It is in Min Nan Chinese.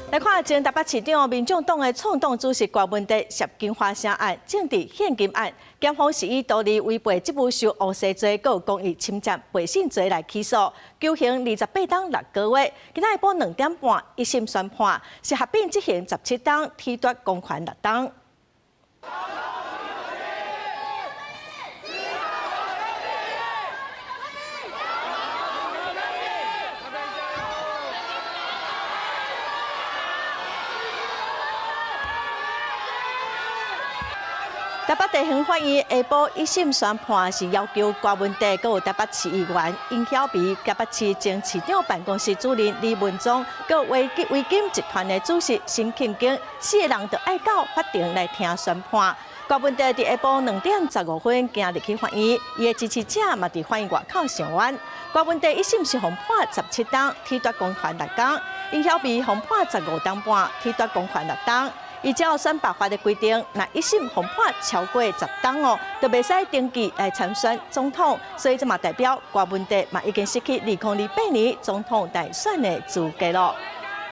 來看前台北市長民眾黨的創黨主席郭文哲涉金華城案、政治獻金案，檢方是以多年違背職務受烏紗罪、閣有公益侵佔背信罪來起訴，求刑28冬6個月。今仔下晡2點半一審宣判，是合併執行17冬，褫奪公權6冬。台北地方法院下晡一審宣判，是要求郭文哲、閣有台北市議員尹曉薇、台北市前市長辦公室主任李文忠、閣有維金集團的主席沈慶京四个人都愛到法庭來聽宣判。郭文哲佇下晡2點15分行入去法院，伊的支持者嘛佇法院外口聲援。郭文哲一審是予判17冬，褫奪公權6工；尹曉薇予判15冬半，褫奪公權6冬。依照選罷法的規定，若一審予判超過10冬哦，就袂使登記來參選總統。所以這嘛代表郭文哲嘛已經失去2028年總統大選的資格囉。